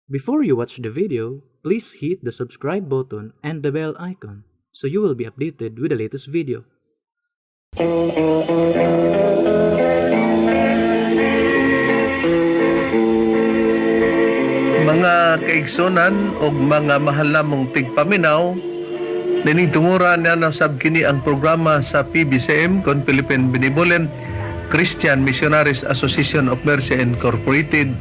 Before you watch the video, please hit the subscribe button and the bell icon so you will be updated with the latest video. Mga kaigsonan og mga mahal namong tigpaminaw, nining tungura niya nasab kini ang programa sa PBCM kon Philippine Benevolent Christian Missionaries Association of Mercy Incorporated,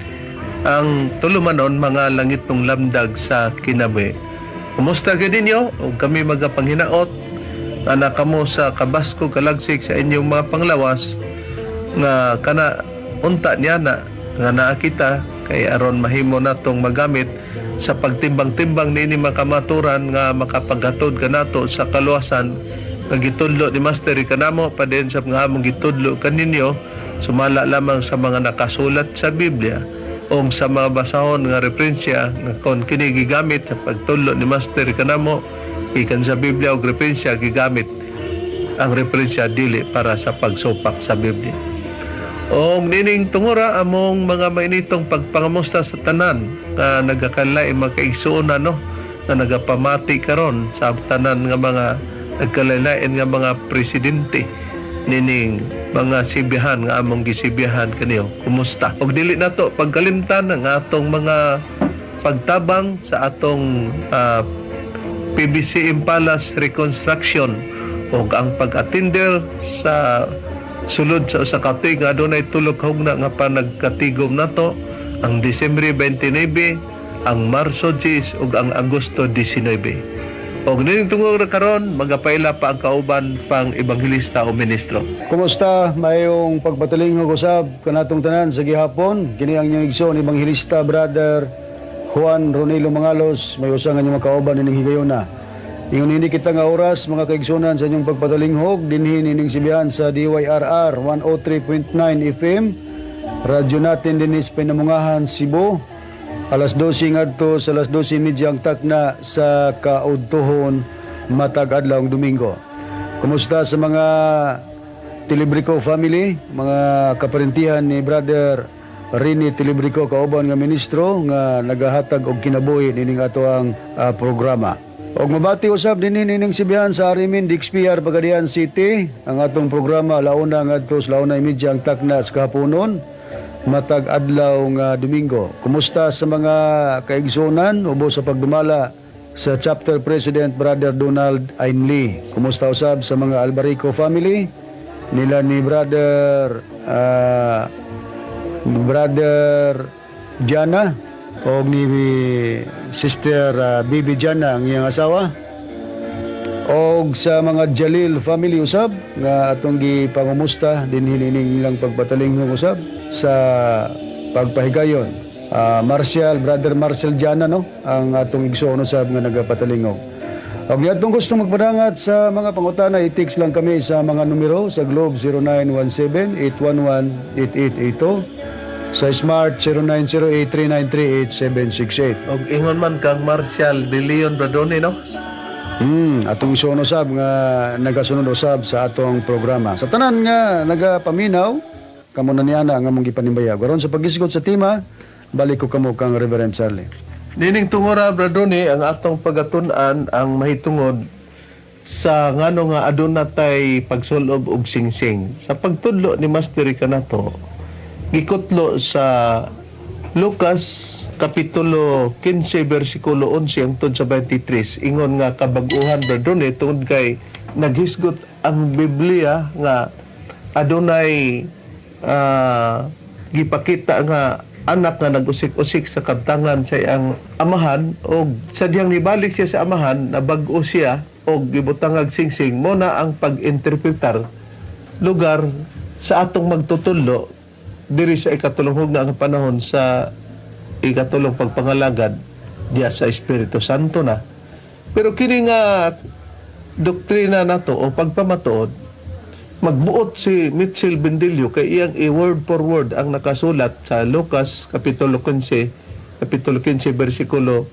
ang tulumanon mga langitnong lamdag sa kinabuhi. Kumusta gyud ninyo? Og kami magapanghinaot nga nakamo sa kabasko kalagsik sa inyong mga panglawas nga kana unta niya na nga naa kita kay aron mahimo natong magamit sa pagtimbang-timbang niini mga kamaturan nga makapaghatod kanato sa kaluwasan nga gitudlo ni Master kanamo padayon sa mga among gitudlo kaninyo sumala lamang sa mga nakasulat sa Biblia o sa mga basahon nga referensya nga kon kini gigamit sa pagtudlo ni Master kanamo gikan sa Biblia og referensya, gigamit ang referensya dili para sa pagsupak sa Biblia. Og nining tungura, among mga mainitong pagpangamusta sa tanan nga nagakalain mga kaigsuonan, no, nga nagapamati karon sa tanan nga mga nagkalain nga mga presidente nining mga sibihan nga among gisibihan kaniyo. Kumusta? Og dili nato pagkalimtan ang atong mga pagtabang sa atong PBCM Palace reconstruction ug ang pag-attender sa sulod sa usa ka tuig nga adunay 3 ka hugna nga panagkatigom nato, ang Disyembre 29, ang Marso 10 ug ang Agosto 19. Og nining tungod karon magapaila pa ang kauban pang ebanghelista o ministro. Kumusta? Mayong pagpatalinghog usab kanatong tanan sa gihapon. Kini ang inyong igsoon, Ebanghelista Brother Juan Ronilo Mangalos, may usa nga inyong makauban nining higayona. Ingon ini kita nga oras, mga kaigsunan, sa inyong pagpatalinghog dinhi nining sibihan sa DYRR 103.9 FM. Radyo natin dinhi sa Pinamungahan, Cebu. Alas 12 ngadto sa alas 12:30 ang takna sa kaudtuhon matag adlaw Domingo. Kumusta sa mga Tilibrico family, mga kaparentihan ni Brother Rini Tilibrico, kauban nga ministro nga nagahatag og kinabuhi nining atoang programa. Og mabati usab dinhi nining sibihan sa Arimin DXPR, Pagadian City, ang atong programa 1:00 ngadto sa 1:30 ang takna sa kahaponon matag adlaw nga Domingo. Kumusta sa mga kaigsunan ubo sa pagdumala sa Chapter President Brother Donald Ainley. Kumusta usab sa mga Albarico family nila ni Brother Jana o ni Sister Bibi Jana, ang iyang asawa, og sa mga Jalil family usab nga atong gipangumusta dinhi nining ilang pagpatalinghog usab sa pagpahigayon. Marcial, Brother Marcel Jana, no, ang atong igsoon usab nga nagapatalingog. Og atong gusto magpadangat sa mga pangutana, i-text lang kami sa mga numero sa Globe 0917-811-8882, sa Smart 0908-393-8768. Og ingon man kang Marcial De Leon Bradone, no? Atong isuon usab nga nagasunod usab sa atong programa. Sa tanan nga nagapaminaw, kamo na niana nga mong gipanimbayag. Aron sa paghisgot sa tema, balik ko kamo kang Reverend Charlie. Nining tungura, Bradone, ang atong pagatun-an ang mahitungod sa ngano nga aduna tay pagsulob og singsing. Sa pagtudlo ni Master kanato, gikutlo sa Lucas Kapitulo 15 bersikulo 11 hangtod sa 23, ingon nga kabag-uhan, Bradone, tungod kay naghisgot ang Biblia nga adunay gipakita nga anak nga nag-usik-usik sa kabtangan sa iyang amahan, og sa diyang nibalik siya sa amahan, nabag-o siya og gibutangag singsing. Mo na ang pag-interpretar lugar sa atong magtutudlo diri sa ikatulong hugna ang panahon sa ikatulong pagpangalagad diya sa Espiritu Santo na. Pero kini nga doktrina nato o pagpamatuod, magbuot si Mitchell Bendillo kay iyang i-word for word ang nakasulat sa Lucas Kapitulo 15 bersikulo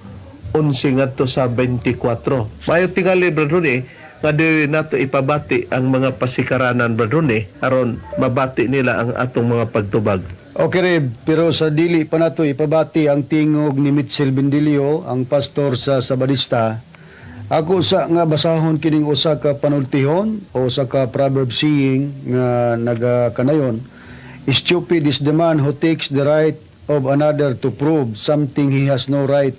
11 ngadto sa 24. Mayo tingali, Brother Ronnie, nga diri nato ipabati ang mga pasikaranan, Brother Ronnie, aron mabati nila ang atong mga pagtubag. Okay, Reb, pero sa dili pa nato ipabati ang tingog ni Mitchell Bendilio, ang pastor sa Sabadista, ako sa nga basahon kining usa ka panultihon o usa ka proverb saying nga nagakanayon. "Stupid is the man who takes the right of another to prove something he has no right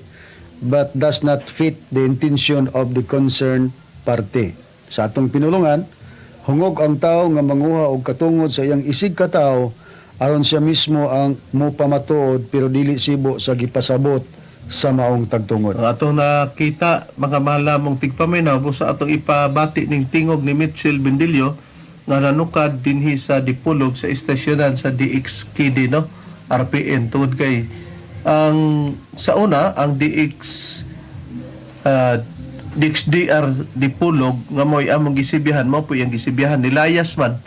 but does not fit the intention of the concerned party." Sa atong pinulungan, hungog ang tao nga manguha og katungod sa iyang isig katawo aron siya mismo ang mopamatuod, pero dili sibo sa gipasabot sa maong tagtungod. Ang atong nakita, mga mahal namong tigpaminaw, busa atong ipabati ning tingog ni Mitchell Bendilio nga nanukad dinhi sa Dipolog sa istasyonan sa DXKD, no, RPN, tungod kay ang sa una ang DXDR Dipolog nga mo'y among gisibihan, mao po iyang gisibihan, nilayas man,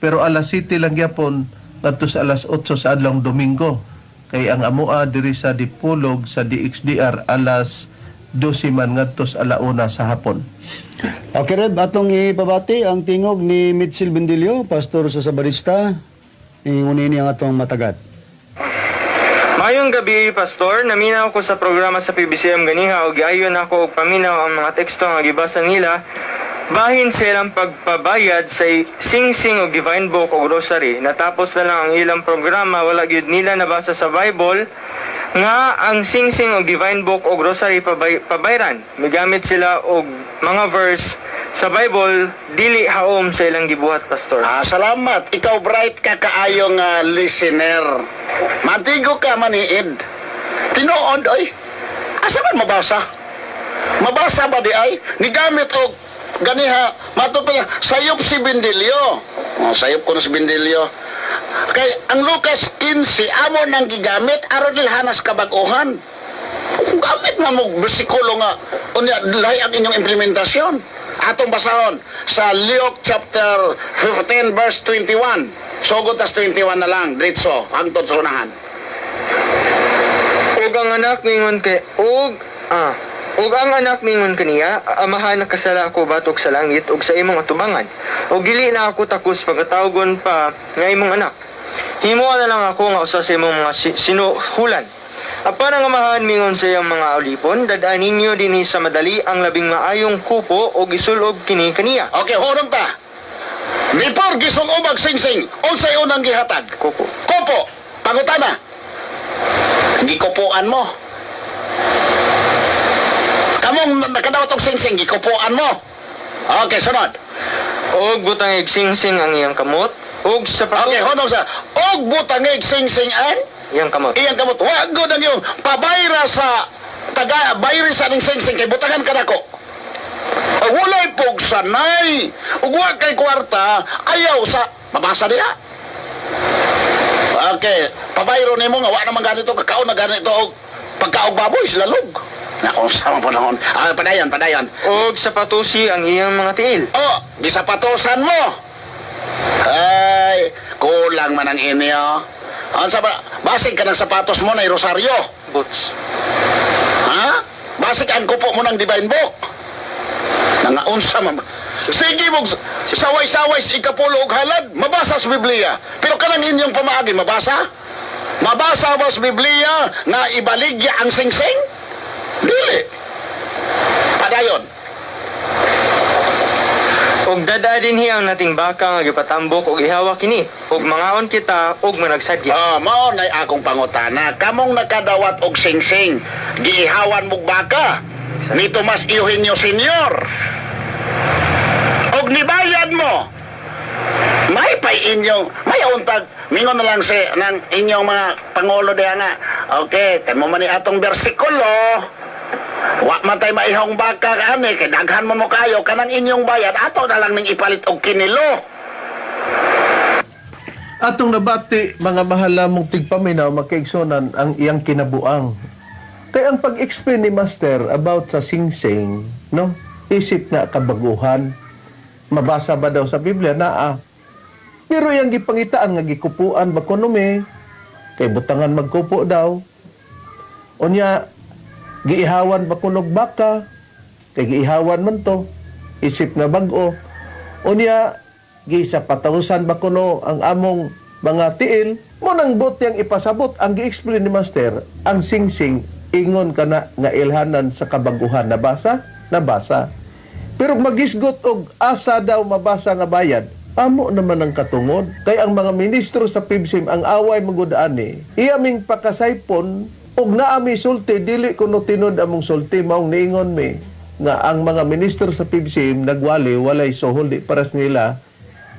pero alas 7 lang gyapon ngadto sa alas 8 sa adlawng Domingo, kay ang amoa diri sa Dipolog sa DXDR alas 12 man ngadto sa alauna sa hapon. Okay, Reb, atong ipabati ang tingog ni Mitchell Bendilio, pastor sa Sabadista. Ingunin niya ang atong matagad. Mayong gabi, Pastor. Naminaw ko sa programa sa PBCM ganiha ug giayon ako og paminaw ang mga teksto nga gibasa nila bahin sa ilang pagpabayad sa singsing og divine book og rosary. Natapos na lang ang ilang programa, wala gyud nila nabasa sa Bible nga ang singsing og divine book og rosary pabayran. Migamit sila og mga verse sa Bible dili haom sa ilang gibuhat, Pastor. Ah, salamat. Ikaw bright ka kaayong listener. Mantigo ka maniid. Tinuod oy. Asa man mabasa? Mabasa ba di ay? Nigamit og ganiha mato pa niya, sayop si Bendilio. Oh, sayop ko na si Bendilio. Kay ang Lucas 15 amo nang gigamit aron ilhanas kabag-ohan. Gamit man mo bersikulo nga unya lahi ang inyong implementasyon. Atong basahon sa Luke chapter 15 verse 21. Sugod tas 21 na lang, diretso hangtod sa unahan. Ug ang anak mingon kaniya, "Amahan, nakasala ako batok sa langit ug sa imong atubangan. Ug dili na ako takos pagkatawgon pa nga imong anak. Himoa na lang ako nga usa sa imong mga sinuhulan." Apan ang amahan mingon sa iyang mga ulipon, "Dad-a ninyo dinhi sa madali ang labing maayong kupo ug isulob kini kaniya." Okay, hunong ta. Before gisulob ang singsing, unsay unang gihatag? Kupo. Kupo. Pangutana. Gikupuan mo. Kamong nakadawat og singsing, gikupuan mo. Okay, sunod. Ug butangig singsing ang iyang kamot ug sa Okay, hunong sa og butangig singsing ang iyang kamot. Iyang kamot. Wa gud ang iyong pabayra sa taga bayri sa ning singsing kay butangan ka nako. Ug walay pugsanay. Ug wa kay kwarta, ayaw sa mabasa diha. Okay, pabayro nimo nga wa naman ganito kakaon na ganito og pagkaog baboy sila log. Nako sa man panahon. Ah, padayon, padayon. Ug sapatusi ang iyang mga tiil. Oh, gisapatosan mo. Ay, kulang man ang inyo. Ang sa basig ka ng sapatos mo na rosaryo. Boots. Ha? Basig ang kupo mo ng divine book. Nangaunsa man. Sige mo saway-saway sa ikapulo og halad, mabasa sa Biblia. Pero kanang inyong pamaagi mabasa? Mabasa ba sa Biblia nga ibaligya ang singsing? Dili. Padayon. Ug dad-a dinhi ang nating baka nga gipatambok ug ihawa kini ug mangaon kita ug managsadya. Ah, mao nay akong pangutana. Kamong nakadawat og singsing, giihawan mog baka ni Tomas Eugenio Senior. Og nibayad mo. May pay inyong, may untag, mingon na lang si ng inyong mga pangulo diha nga. Okay, kamo man ni atong bersikulo. Wa man tay maihong baka ani kay daghan mo mo kayo kanang inyong bayad ato na lang ning ipalit og kinilo. Atong nabati, mga mahal namong tigpaminaw, magkaigsonan ang iyang kinabuang. Kay ang pag-explain ni Master about sa singsing, no? Isip na kabaguhan. Mabasa ba daw sa Biblia? Naa. Pero iyang gipangitaan nga gikupuan ba kuno me? Kay butangan magkupo daw. Unya, giihawan ba kunog baka? Kay giihawan man to. Isip na bag-o. Unya, gisapatawsan ba kuno ang among mga tiil? Mao nang buot niyang ipasabot ang gi-explain ni Master, ang singsing ingon kana nga ilhanan sa kabaguhan. Nabasa? Nabasa. Pero magisgot og asa daw mabasa nga bayad, amo naman ang katungod. Kay ang mga ministro sa PBCM ang away magud ani, iya ming pakasaypon og naa mi sulti, dili kuno tinud among sulti. Maong niingon mi nga ang mga ministro sa PBCM nagwali, walay suhol, di paras nila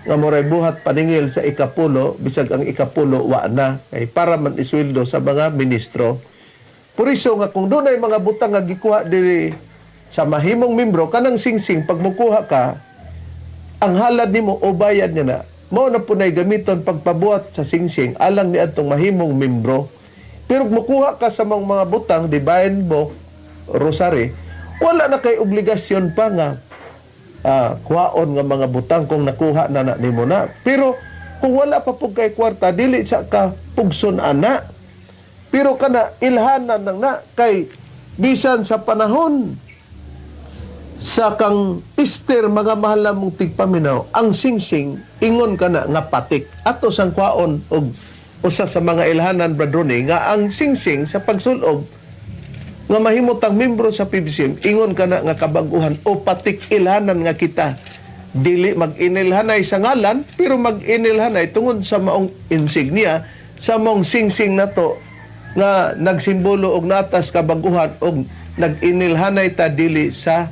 nga moray buhat paningil sa ikapulo, bisag ang ikapulo wa na kay para man isweldo sa mga ministro. Puriso nga kung dunay mga butang nga gikuha diri sa mahimong membro, kanang singsing, pag mukuha ka, ang halad nimo o bayad niya na mao na punay gamiton pagpabuhat sa singsing alang ni adtong mahimong membro. Pero kung mukuha ka sa mga butang, di bayan mo rosary, wala na kay obligasyon pa nga kuhaon nga mga butang kung nakuha na na nimo na. Pero kung wala pa pud kay kwarta, dili sa ka pugson ana. Pero kana ilhanan nang na kay bisan sa panahon sa kang Easter, mga mahal namong tigpaminaw, ang singsing ingon kana nga patik. Ato sang kwaon og usa sa mga ilhanan, Brad Ronnie, nga ang singsing sa pagsulob nga mahimutang membro sa PBCM ingon kana nga kabaguhan o patik, ilhanan nga kita dili mag-inilhanay sa ngalan pero mag-inilhanay tungod sa maong insignia, sa maong singsing nato nga nagsimbolo og natas kabaguhan, og nag-inilhanay ta dili sa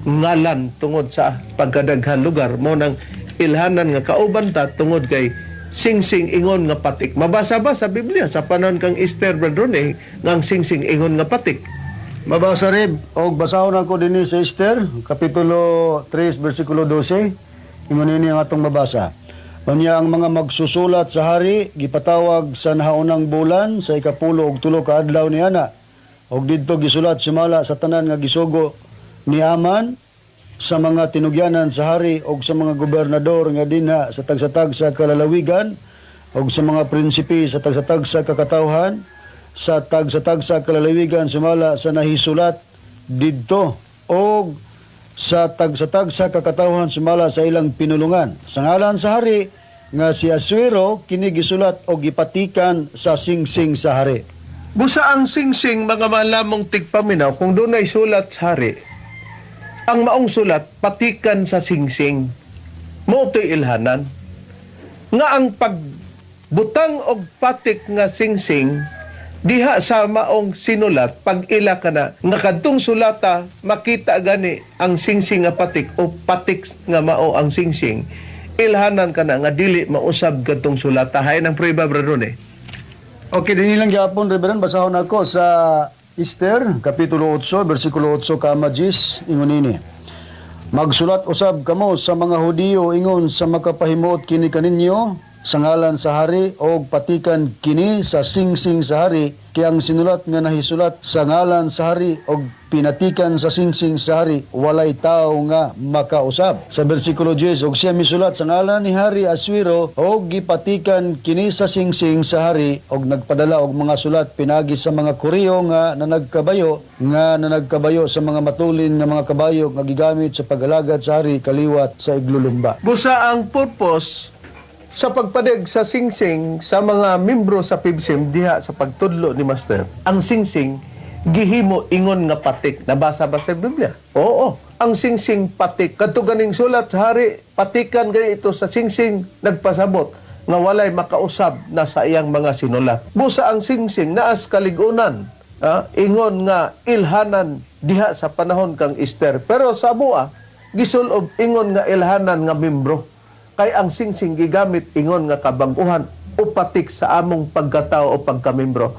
ngalan tungod sa pagkadaghan lugar mo nang ilhanan nga kauban ta tungod kay singsing ingon nga patik. Mabasa ba sa Biblia sa panahon kang Easter, Brad Ronnie, nga ang singsing ingon nga patik? Mabasa, Rib, og basahon ako dinhi sa Esther, kapitulo 3, bersikulo 12. Ingon ini ang atong mabasa. Unya ang mga magsusulat sa hari gipatawag sa nahaunang bulan sa 13 ka adlaw niana. Og didto gisulat sumala sa tanan nga gisugo ni Aman sa mga tinugyanan sa hari og sa mga gobernador nga dinha sa tagsa-tagsa kalalawigan og sa mga prinsipe sa tagsa-tagsa kakatawhan sa tagsa-tagsa kalalawigan sumala sa nahisulat didto og sa tagsa-tagsa kakatawhan sumala sa ilang pinulungan. Sa ngalan sa hari nga si Asuero, kini gisulat og gipatikan sa singsing sa hari. Busa ang singsing, mga malamong tigpaminaw, kung dunay sulat sa hari, ang maong sulat patikan sa singsing. Mao to'y ilhanan. Nga ang pagbutang og patik nga singsing diha sa maong sinulat, pag ila ka na nga kadtong sulata makita gani ang singsing nga patik o patik nga mao ang singsing, ilhanan ka na nga dili mausab kadtong sulata. Hain ang prueba, Brad Ron, eh. Okay, dinhi lang gyapon, Reverend, basahon ako sa Esther, Kapitulo 8, versikulo 8 kama 10, ingon ini. Magsulat usab kamo sa mga Hudiyo ingon sa makapahimuot kini kaninyo sa ngalan sa hari og patikan kini sa singsing sa hari, kay ang sinulat nga nahisulat sa ngalan sa hari og pinatikan sa singsing sa hari, walay tao nga makausab. Sa bersikulo 10, og siya misulat sa ngalan ni Hari Asuero og gipatikan kini sa singsing sa hari og nagpadala og mga sulat pinagi sa mga koreo nga nanagkabayo sa mga matulin nga mga kabayo nga gigamit sa pag-alagad sa hari kaliwat sa iglulumba. Busa ang purpose sa pagpadeg sa singsing sa mga membro sa PIBSIM diha sa pagtudlo ni Master, ang singsing gihimo ingon nga patik. Nabasa ba sa Biblia? Oo. Ang singsing patik. Kadto ganing sulat sa hari, patikan gani ito sa singsing, nagpasabot nga walay makausab na sa iyang mga sinulat. Busa ang singsing naas kaligunan, ingon nga ilhanan diha sa panahon kang Easter. Pero sa mua, gisulob ingon nga ilhanan nga membro. Kay ang singsing gigamit ingon nga kabag-uhan o patik sa among pagkatao o pagkamembro.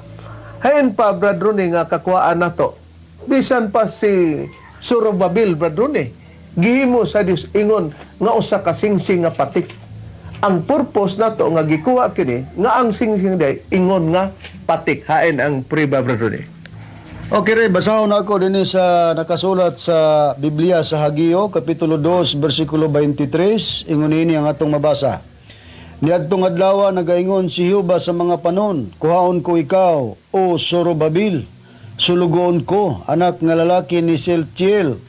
Hain pa, Brad Rooney, nga kakuhaan nato. Bisan pa si Surubabil, Brad Rooney, gihimo sa Dios ingon nga usa ka singsing nga patik. Ang purpose nato nga gikuha kini nga ang singsing day ingon nga patik. Hain ang prueba, Brad Rooney? Okay, Ray, basahon ako din sa nakasulat sa Biblia sa Hageo, Kapitulo 2, versikulo 23, ingon ini ang atong mabasa. Niadtong adlaw nagaingon si Jehova sa mga panon, kuhaon ko ikaw, o Sorobabil, sulugoon ko, anak nga lalaki ni Seltiel.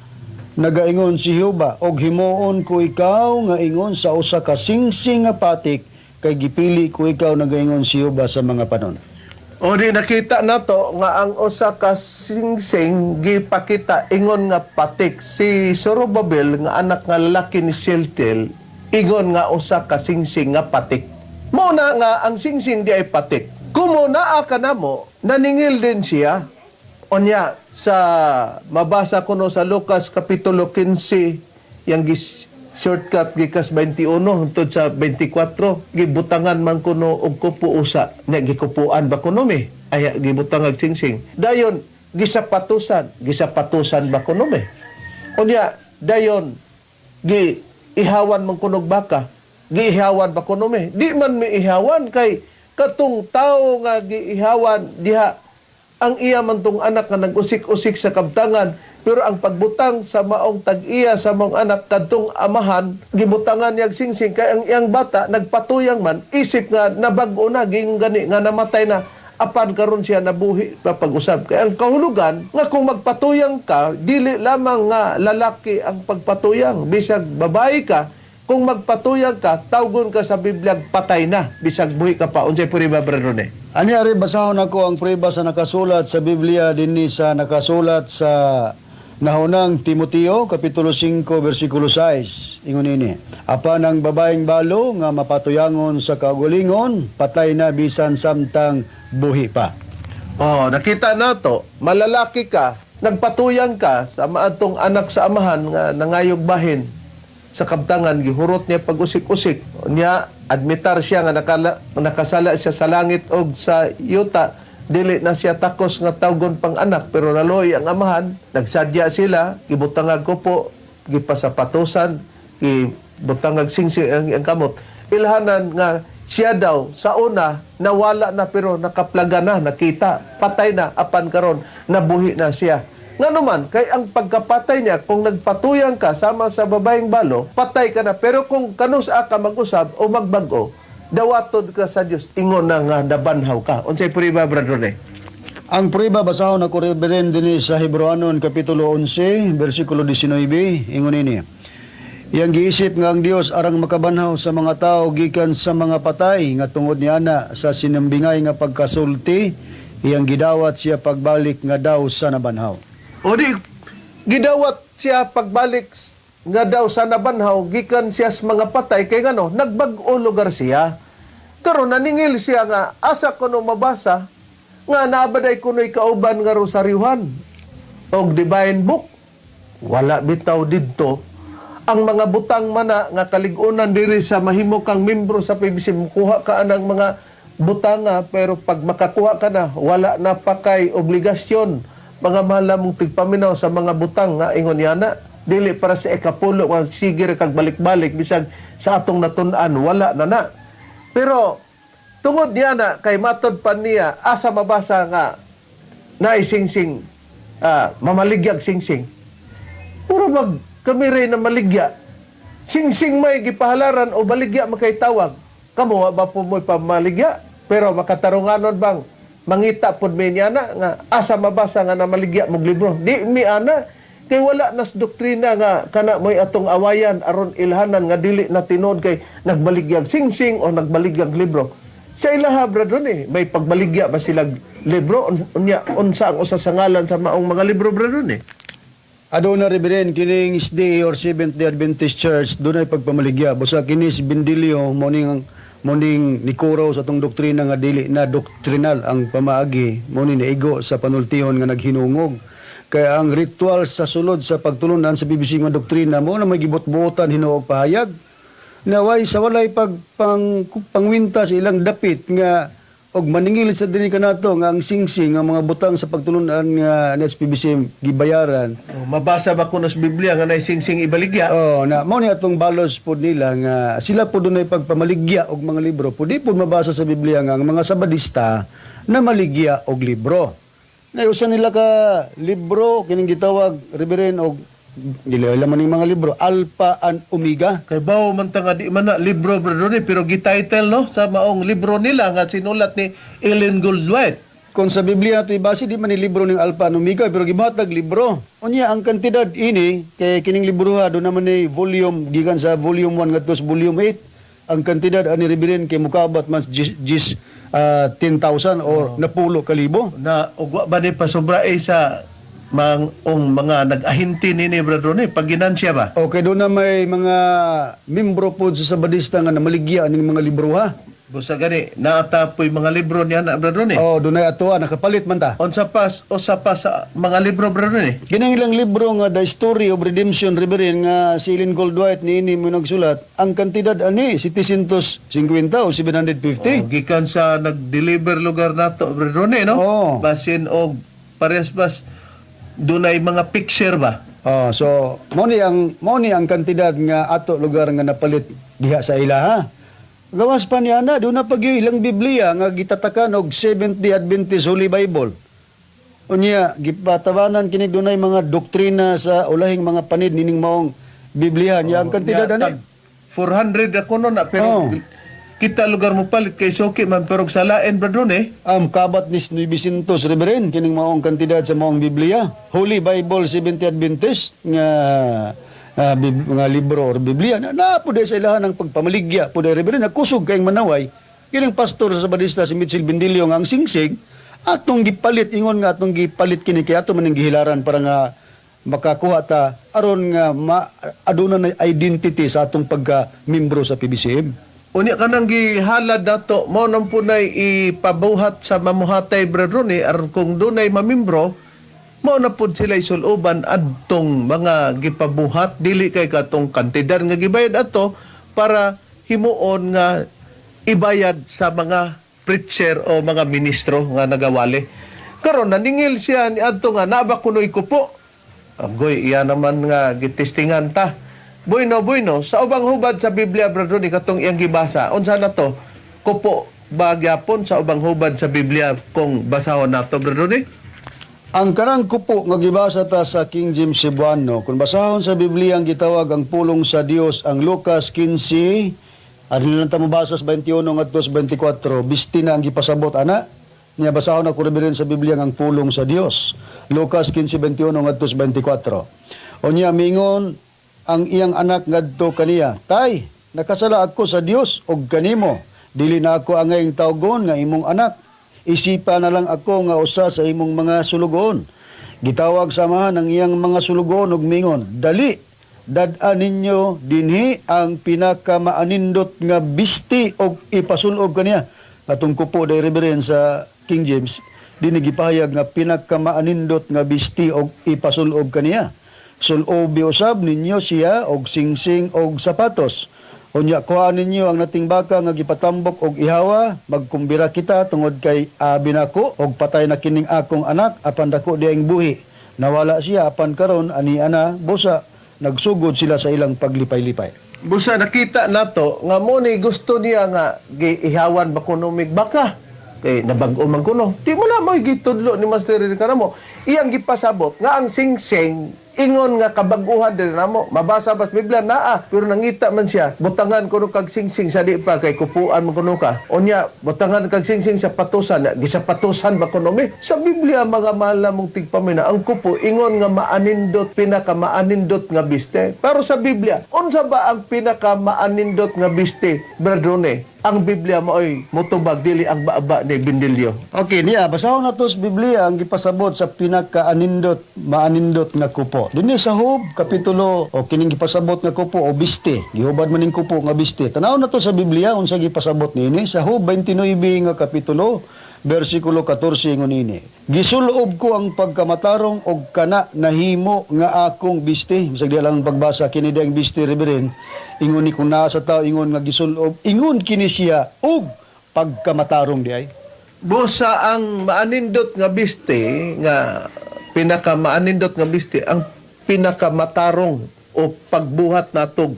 Nagaingon si Jehova, og himuon ko ikaw nga ingon sa usa ka singsing nga patik. Kay gipili ko ikaw, nagaingon si Jehova sa mga panon. O di nakita nato nga ang usa ka singsing gipakita ingon nga patik. Si Zorobabel nga anak nga lalaki ni Shealtiel, ingon nga usa ka singsing nga patik. Mo na nga ang singsing di ay patik. Kumo naa ka namo, naningil din siya. Unya sa mabasa kuno sa Lucas kapitulo 15, yang gis shortcut gikas 21 hangtod sa 24, gibutangan man kuno og kupo usa nya, gikupuan ba kuno mi ay gibutang og singsing, dayon gisapatusan, gisapatusan ba kuno mi. Unya dayon gi ihawan man kunog baka, giihawan ba kuno mi. Di man mi ihawan kay katong tawo nga giihawan diha, ang iya man tong anak nga nag-usik-usik sa kabtangan, pero ang pagbutang sa maong tag-iya sa maong anak kadtong amahan, gibutangan niyag singsing kay ang iyang bata nagpatuyang man isip nga nabag-o na ging gani nga namatay na, apan karon siya nabuhi pa pag-usab. Kay ang kahulugan nga kung magpatuyang ka, dili lamang nga lalaki ang pagpatuyang, bisag babae ka, kung magpatuyang ka, tawgon ka sa Biblia patay na bisag buhi ka pa. Unsay puri ba, Brother Rene? Ani ari basahon ako ang prueba sa nakasulat sa Biblia dinhi sa nakasulat sa Nahunang Timoteo kapitulo 5 bersikulo 6. Ingon ini: "Apan ang babaeng balo nga mapatuyangon sa kaugalingon, patay na bisan samtang buhi pa." Oh, nakita nato, malalaki ka, nagpatuyang ka sa maadtong anak sa amahan nga nangayog bahin sa kabtangan, gihurot niya pag-usik-usik. Niya, admitar siya nga nakasala siya sa langit og sa yuta, dili na siya takos nga tawgon pang anak, pero naloy ang amahan, nagsadya sila, gibutangag kupo, gipasapatusan, gibutangag singsing ang kamot. Ilhanan nga siya daw sa una nawala na pero nakaplaga na, nakita, patay na, apan karon nabuhi na siya. Nga naman, kay ang pagkapatay niya, kung nagpatuyang ka sama sa babaeng balo, patay ka na. Pero kung kanus ka mag-usab o magbag-o, dawatod ka sa Dios, ingon na nga nabanhaw ka. Unsay puriba, Brother Rene? Ang prueba, basahon ako, Reverend, dinhi sa Hebreoanon kapitulo 11 bersikulo 19. Ingon ini: "Iyang giisip nga ang Dios arang makabanhaw sa mga tao gikan sa mga patay, nga tungod niana sa sinambingay nga pagkasulti iyang gidawat siya pagbalik nga daw sa nabanhaw." O di, gidawat siya pagbalik nga daw sa nabanhaw gikan siya sa mga patay kay ngano nagbag-o lugar siya. Karon naningil siya nga asa kuno mabasa nga naabaday kuno'y kauban nga rosaryuhan og divine book. Wala bitaw didto ang mga butang mana nga kalig-unan diri sa mahimo kang membro sa PBC, mukuha ka anang mga butanga, pero pag makakuha ka na, wala na pa kay obligasyon, mga mahal mong tigpaminaw, sa mga butang nga ingon yana dili para sa ikapulo nga sige ra kag balik-balik, bisag sa atong natun-an wala na na. Pero tungod niya na kay matod pa niya, asa mabasa nga naisingsing, mamaligyag singsing? Puro mag kami rin na maligya. Singsing may gipahalaran o baligya makay tawag. Kamo wa ba po mo'y pamaligya? Pero makatarunganon bang mangita pod mi niya na nga asa mabasa nga namaligya mog libro? Di mi ana kay wala nas doktrina nga kana mo'y atong awayan aron ilhanan nga dili na tinuod kay nagbaligyag singsing o nagbaligyag libro. Sa ilaha, brother, eh, may pagbaligya ba sila libro? Unya, unsa ang usa sa ngalan sa maong mga libro, brother, eh? Aduna, Reverend, kining SDA or Seventh Day Adventist Church dunay pagpamaligya. Busa kini si Bendilio morning nikuraw sa atong doktrina nga dili na doktrinal ang pamaagi, mo ni naigo sa panultihon nga naghinungog. Kaya ang ritual sa sulod sa pagtulunan sa BBC nga doktrina mo na may gibot-buotan hinuog pahayag. Naway sa walay pag pangwinta sa ilang dapit nga og maningil sa dinhi kanato nga ang singsing nga mga butang sa pagtulunan nga NSPBC gibayaran. Oh, mabasa ba kuno sa Biblia nga nay singsing ibaligya? Oh, na mao ni atong balos pod nila nga sila pod dunay pagpamaligya og mga libro. Pud di pod mabasa sa Biblia nga ang mga Sabadista na maligya og libro. Na usa nila ka libro kining gitawag, Reverend, og dili alam man ning mga libro, Alpha and Omega. Kay bawo man ta nga di man na libro, brother Ronnie, pero gititle no sa maong libro nila nga sinulat ni Ellen Goldwhite. Kung sa Biblia nato ibase, di man ni libro ning Alpha and Omega, pero gibatag libro. Unya ang kantidad ini kay kining libroha do naman ni volume gikan sa volume 1 ngadto sa volume 8. Ang kantidad ani, Reverend, kay mukabat man jis 10,000 or napulo ka libo. Na ug wa ba ni pasobra eh sa mang ong mga nag-ahinti nini, Brother Ronnie, pag ginansya ba? Okay, doon na may mga membro po sa Sabadista nga namaligya aning mga libro, ha. Busa gani naata po'y mga libro niya na, Brother Ronnie. Oh, doon ay ato nakapalit man ta. Unsa pa usa pa sa mga libro, Brother Ronnie? Kinang ilang libro nga The Story of Redemption, Reverend, nga si Ellen Goldwhite niini mo nagsulat, ang kantidad ani 750 o 750. Oh, gikan sa nag-deliver lugar nato, Brother Ronnie, no? Oo. Basin og parehas bas dunay mga picture ba? Oh, so mao ni ang kantidad nga ato lugar nga napalit diha sa ila, ha. Gawas pa niya na doon na pag ilang Biblia nga gitatakan og Seventh-day Adventist Holy Bible. Unya gipatabanan kini dunay mga doktrina sa ulahing mga panid nining maong Biblia niya ang kantidad Nya, ani. tag 400 ako no na pero Oo. kita lugar mo palit kay suki man pero sa lain, Brother Ronnie. Ang kabat ni 900, Reverend, kining maong kantidad sa maong Biblia. Holy Bible Seventh Adventist nga nga libro or Biblia na, na po sa ilahan ng pagpamaligya po, Reverend, nakusog kayong manaway kining pastor sa Sabadista si Mitchell Bendilio nga ang singsing atong gipalit, ingon nga atong gipalit kini kay ato man ang gihilaran para nga makakuha ta aron nga ma, aduna na identity sa atong pagka membro sa PBCM. Unya kanang gihalad nato mao nang punay ipabuhat sa mamuhatay, Brother Ronnie, aron kung dunay mamimbro mao na pud sila isuluban adtong mga gipabuhat, dili kay katong kantidad nga gibayad ato para himuon nga ibayad sa mga preacher o mga ministro nga nagawali. Karon naningil siya ni adto nga naa ba kunoy kupo. Agoy, iya naman nga gitestingan ta. Bueno, bueno, sa ubang hubad sa Biblia, Brother Ronnie, katong iyang gibasa, unsa na to? Kupo ba gyapon sa ubang hubad sa Biblia kung basahon nato, Brother Ronnie? Ang kanang kupo nga gibasa ta sa King James Cebuano, kung basahon sa Biblia ang gitawag ang pulong sa Dios, ang Lucas 15, adili lang ta mobasa sa 21 ngadto sa 24, bisti na ang gipasabot ana. Nya basahon ako rin sa Biblia ang pulong sa Dios. Lucas 15:21 ngadto sa 24. Unya mingon ang iyang anak ngadto kaniya, "Tay, nakasala ako sa Dios ug kanimo. Dili na ako angayng tawgon nga imong anak. Isipa na lang ako nga usa sa imong mga sulugoon." Gitawag samahan ang iyang mga sulugoon ug mingon, "Dali, dad-a ninyo dinhi ang pinakamaanindot nga bisti og ipasulob kaniya." Atong kupo day, Reverend, sa King James, dinhi gipahayag nga pinakamaaninindot nga bisti og ipasulob kaniya. "Sulobi usab ninyo siya og singsing og sapatos. Unya kuha ninyo ang nating baka nga gipatambok og ihawa, magkumbira kita tungod kay abi nako og patay na kining akong anak apan dako diayng buhi. Nawala siya apan karon ani ana busa." Nagsugod sila sa ilang paglipay-lipay. Busa nakita nato nga mo ni gusto niya nga giihawan ba kuno mig baka kay nabag-o man kuno. Di mo na mo gitudlo ni Master Ricaramo. Iyang gipasabot nga ang singsing ingon nga kabag-uhan diri namo. Mabasa ba sa Biblia naa, pero nangita man siya butangan kuno kag singsing sa di pa kay kupuan man kuno ka. Unya butangan kag singsing sa patusan, gisapatusan ba kuno mi? Sa Biblia, mga mahal na mong tigpamina, ang kupo ingon nga maanindot, pinakamaaninindot nga biste. Pero sa Biblia, unsa ba ang pinakamaaninindot nga biste, Brother Ronnie? Ang Biblia maoy motubag, dili ang baaba ni Bindilyo. Okay, niya, basahon nato sa Biblia ang gipasabot sa pinakaanindot, maanindot nga kupo. Dinhi sa Job, kapitulo, o kining gipasabot nga kupo o biste. Gihubad man ning kupo nga biste. Tanaw nato sa Biblia unsa gipasabot niini sa Job 29 nga kapitulo, bersikulo 14 ingon ini. "Gisulob ko ang pagkamatarong og kana nahimo nga akong biste." Bisag di lang pagbasa kini ang biste, Reverend. Ingon ni kung naa sa tao ingon nga gisulob, ingon kini siya og pagkamatarong di ay. Busa ang maanindot nga biste, nga pinakamaaninindot nga biste, ang pinakamatarong o pagbuhat natog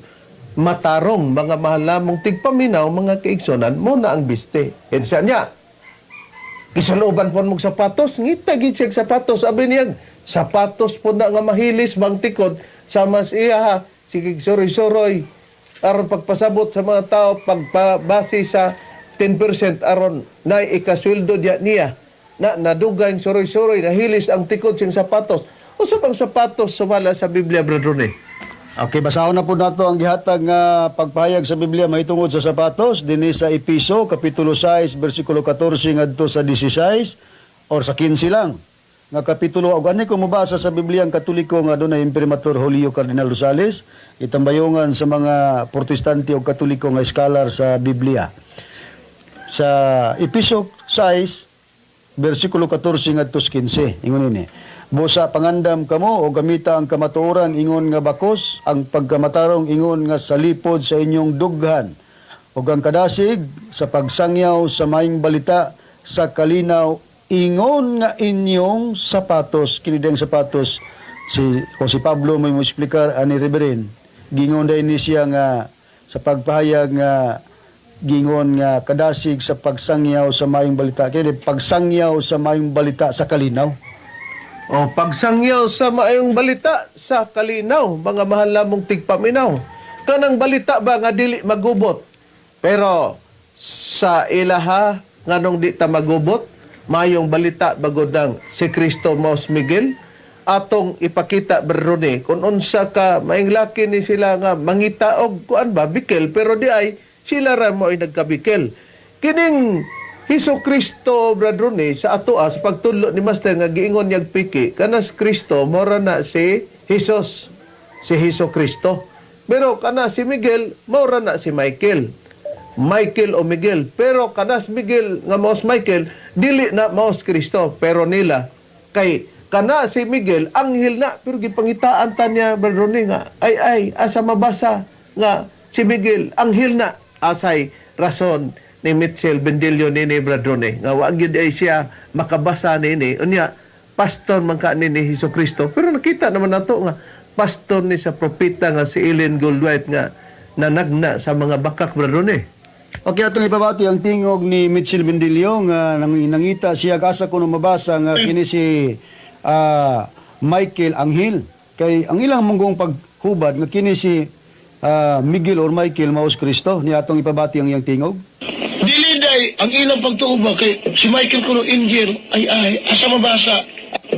matarong, mga mahal namong tigpaminaw, mga kaigsonan, mo na ang biste. Kinsa niya gisalooban po mong sapatos, ngita gid siya sapatos, abi niya sapatos po na nga mahilis bang tikod sama sa iya ha, sige suroy-suroy aron pagpasabot sa mga tao pagpabase sa 10% aron na ikasweldo diya niya na nadugay suroy-suroy, nahilis ang tikod siyang sapatos. Usa pang sapatos sumala sa Biblia, Brother Ronnie? Okay, basahon na po nato ang gihatag nga pagpahayag sa Biblia mahitungod sa sapatos dinhi sa Episo kapitulo 6 bersikulo 14 ngadto sa 16 or sa 15 lang. Nga kapitulo og ani ko mobasa sa Biblia ang Katoliko nga adunay Imprimatur Julio Cardinal Rosales, itambayongan sa mga Protestante o Katoliko nga scholar sa Biblia. Sa Episo 6 bersikulo 14 ngadto sa 15, ingon ini: "Busa pangandam kamo o gamita ang kamatuoran ingon nga bakos, ang pagkamatarong ingon nga salipod sa inyong dughan, ug ang kadasig sa pagsangyaw sa maayong balita sa kalinaw ingon nga inyong sapatos." Kini diyang sapatos, si o si Pablo may mo explicar ani, Reverend, gingon day ni siya nga sa pagpahayag nga gingon nga kadasig sa pagsangyaw sa maayong balita, kini pagsangyaw sa maayong balita sa kalinaw. O pagsangyaw sa maayong balita sa kalinaw, mga mahal namong tigpaminaw. Kanang balita ba nga dili magubot? Pero sa ilaha, nganong di ta magubot? Maayong balita bagodang si Kristo Mos Miguel atong ipakita berrone kung unsa ka maing laki ni sila nga mangita og kuan ba bikel, pero di ay sila ra mo ay nagkabikel. Kining Hesus Kristo, Brad Ronnie, sa atoa sa pagtudlo ni Master nga giingon niyag piki kanas Kristo mora na si Jesus, si Hesus Kristo, pero kana si Miguel mora na si Michael, Michael o Miguel, pero kanas Miguel nga maos Michael dili na maos Kristo. Pero nila kay kana si Miguel anghel na, pero gipangitaan ta niya, Brad Ronnie, nga ay ay asa mabasa nga si Miguel anghel na? Asay rason ni Mitchell Bendilio nini, Brad Ronnie, nga wa gyud ay siya makabasa nini. Unya pastor man ka ni Hesus Kristo, pero nakita naman nato nga pastor ni sa propeta nga si Ellen Goldwhite nga nanagna sa mga bakak, Brad Ronnie. Okay, atong ipabati ang tingog ni Mitchell Bendilio nga nangita siya asa kuno mabasa nga kini si Michael Anghel. Kay ang ilang munggong paghubad nga kini si Miguel or Michael maos Kristo, ni atong ipabati ang iyang tingog. Dili day ang ilang pagtuo ba kay si Michael kuno angel, ay ay asa mabasa?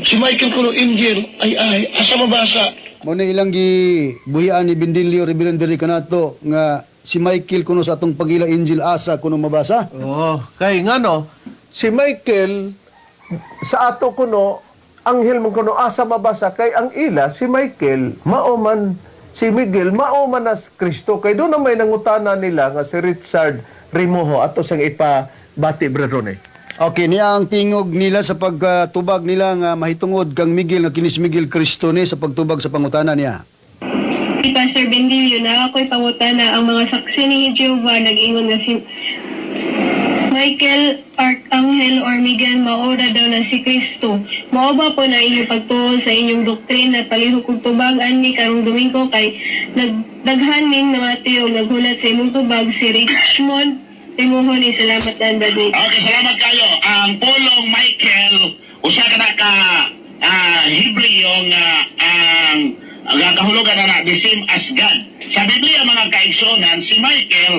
Si Michael kuno angel, ay ay asa mabasa? Mo na ilang gibuhian ni Bendilio, Reverend, diri kanato nga si Michael kuno sa atong pagila angel, asa kuno mabasa? Oh, kay ngano si Michael sa ato kuno anghel man kuno, asa mabasa? Kay ang ila si Michael mao man si Miguel, mao man as Kristo, kay doon na may nangutana nila nga si Richard Rimoho ato sang ipabati, Brad Ronnie. Okay, niya ang tingog nila sa pagtubag nila nga mahitungod kang Miguel nga kini si Miguel Kristo ni sa pagtubag sa pangutana niya. Si Pastor Bendilio, na ako'y pangutana, ang mga saksi ni Jehovah nag-ingon na si Michael Archangel or Miguel maura daw na si Kristo. Mao ba po na inyong pagtuo sa inyong doktrina? Palihog kog tubag ani karong Domingo kay nagdaghan ning namati og naghulat sa imong tubag. Si Richmond Timuhon ni salamat dan Brad. Okay, salamat kayo. Ang pulong Michael, usa ka na ka Hebreo nga ang kahulugan na the same as God. Sa Biblia, mga kaigsuonan, si Michael,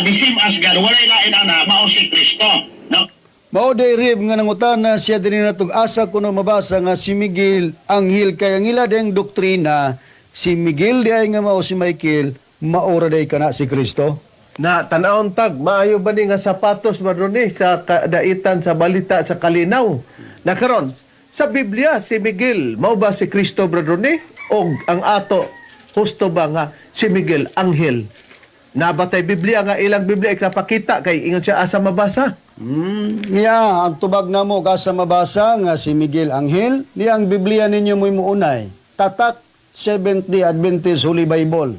the same as God, walay lain ana, mao si Kristo. No? Mao day rib nga nangutana siya dinhi natog asa kuno mabasa nga si Miguel anghel, kay ang ila ding doktrina si Miguel di ay nga mao si Michael maura day kana si Kristo. Na tan-awon tag maayo ba ni nga sapatos, Brad Ronnie, sa kadaitan sa balita sa kalinaw na karon sa Biblia si Miguel mao ba si Kristo, Brad Ronnie? Og ang ato husto ba nga si Miguel anghel? Nabatay Biblia nga ilang Biblia ikapakita kay ingon siya asa mabasa? Niya ang tubag namo asa mabasa nga si Miguel anghel, niya ang Biblia ninyo mo'y muunay. Tatak Seventh-day Adventist Holy Bible.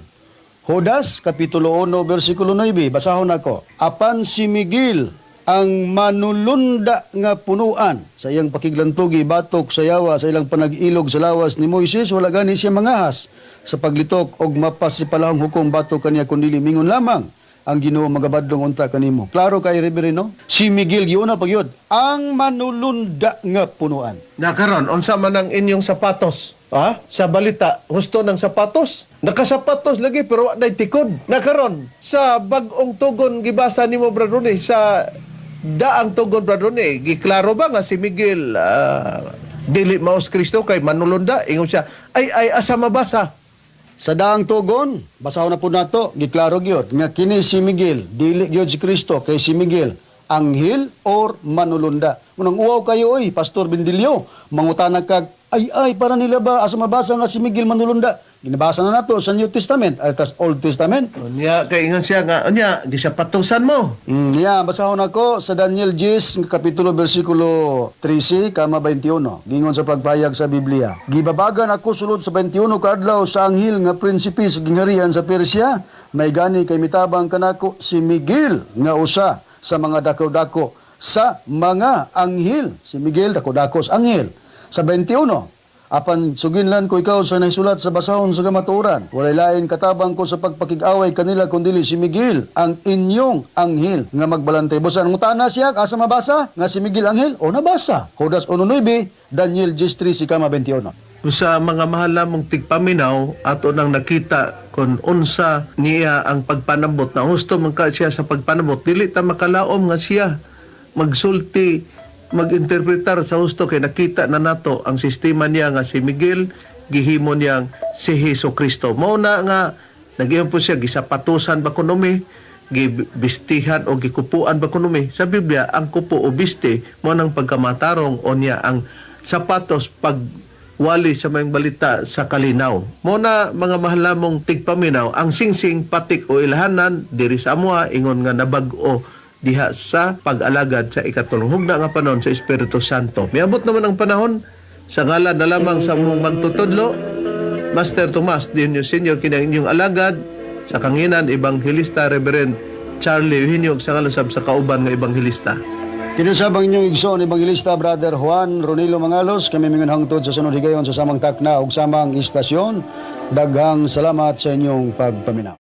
Judas, Kapitulo 1, versikulo 9, basahon ako. "Apan si Miguel, ang manulunda nga punuan sa iyang pakiglantugi batok sa yawa sa ilang panag-ilog sa lawas ni Moises, wala gani siya mangahas sa paglitok og mapasipalahong hukom batok kaniya, kundi mingon lamang ang Ginoo magabadlong unta kanimo." Klaro kay, Reverend, no? Si Miguel giuna pagyud ang manulunda nga punuan. Na karon unsa man ang inyong sapatos? Ha? Sa balita, husto ng sapatos? Nakasapatos lagi pero wa nay tikod. Na karon sa bag-ong tugon gibasa nimo, Brad Ronnie, sa daang tugon, Brad Ronnie, giklaro ba nga si Miguel dili maos Kristo kay manulunda? Ingon siya ay ay asa mabasa? Sa daang tugon, basahon na po nato, giklaro gyud nga kini si Miguel, dili gyud si Kristo kay si Miguel anghel or manulunda. Munang uwaw kayo oy, Pastor Bendilio, mangutana kag ay ay para nila ba asa mabasa nga si Miguel manulunda? Ginabasa na nato sa New Testament, altas Old Testament. Unya kay ingon siya nga unya gisapatusan mo. Yeah, basahon ako sa Daniel 10, kapitulo bersikulo 13, kama 21. Gingon sa pagpayag sa Biblia. Gibabagan ako sulod sa 21 kaadlaw sa anghel nga prinsipe sa gingharian sa Persia, may gani kay mitabang kanako si Miguel nga usa sa mga dako-dako sa mga anghel. Si Miguel dako-dako sa anghel. Sa 21, apan suginlan ko ikaw sa nahisulat sa basahon sa kamatuoran. Walay lain katabang ko sa pagpakig-away kanila kundili si Miguel ang inyong anghel nga magbalantay. Busan ngutana siya asa mabasa nga si Miguel anghel o nabasa. Judas 1:9, Daniel 10:3 kama 21. Sa mga mahal namong tigpaminaw ato nang nakita kon unsa niya ang pagpanabot na husto man ka siya sa pagpanabot, dili ta makalaom nga siya magsulti, maginterpretar sa husto kay nakita na nato ang sistema niya nga si Miguel gihimo niyang si Hesus Kristo. Mao na nga nag-iyon po siya, gisapatusan ba kuno mi, gibistihan o gikupuan ba kuno mi. Sa Biblia ang kupo o biste mo nang pagkamatarong o niya ang sapatos pag wali sa mayong balita sa kalinaw. Mo na mga mahal namong tigpaminaw, ang singsing, patik o ilhanan diri sa amoa ingon nga nabag-o diha sa pag-alagad sa ikatulong hugna nga panahon sa Espiritu Santo. Miabot naman ang panahon sa ngalan na lamang sa mong magtutudlo, Master Tomas Dionio Senior, kini ang inyong alagad sa kanginan, Ebanghelista Reverend Charlie Eugenio, sa ngalan sab sa kauban nga ebanghelista. Kinusab ang inyong igsoon, Evangelista Brother Juan Ronilo Mangalos, kami mingon hangtod sa sunod higayon sa samang takna ug samang istasyon. Daghang salamat sa inyong pagpaminaw.